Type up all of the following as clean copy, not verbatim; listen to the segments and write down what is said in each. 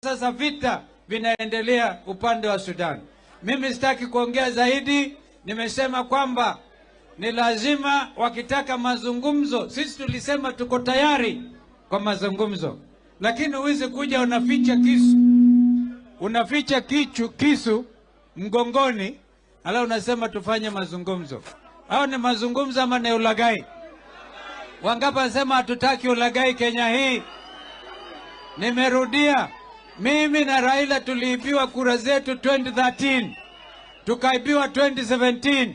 Sasa vita vinaendelea upande wa Sudan. Mimi sitaki kuongea zaidi, nimesema kwamba ni lazima wakitaka mazungumzo, sisi tulisema tuko tayari kwa mazungumzo, lakini huwezi kuja unaficha kisu, unaficha kisu mgongoni, alafu unasema tufanye mazungumzo. Au ni mazungumzo ama ni ulaghai? Wangapi wanasema hatutaki ulaghai Kenya hii? Nimerudia, mimi na Raila tuliibiwa kura zetu 2013, tukaibiwa 2017.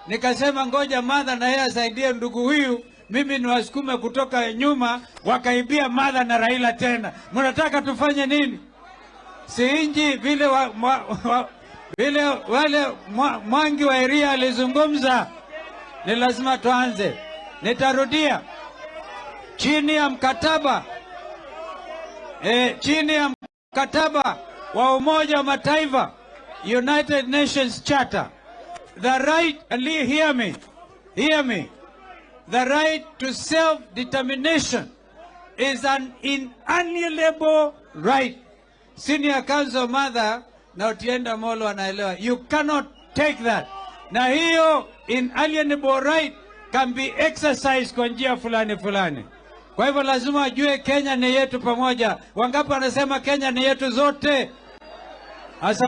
Nikasema ngoja Martha na yeye asaidie ndugu huyu, mimi niwasukume kutoka nyuma, wakaibia Martha na Raila tena. Mnataka tufanye nini? Si inji vile vile wale Mwangi wa Iria alizungumza, ni lazima tuanze. Nitarudia, chini ya mkataba chini ya mkataba wa Umoja wa Mataifa, United Nations Charter, the right, and hear me, hear me, the right to self-determination is an inalienable right. Senior Counsel Martha na Otiende Amollo anaelewa. You cannot take that. Na hiyo inalienable right can be exercised kwa njia fulani fulani. Kwa hivyo lazima ajue Kenya ni yetu pamoja. Wangapi wanasema Kenya ni yetu zote? Asa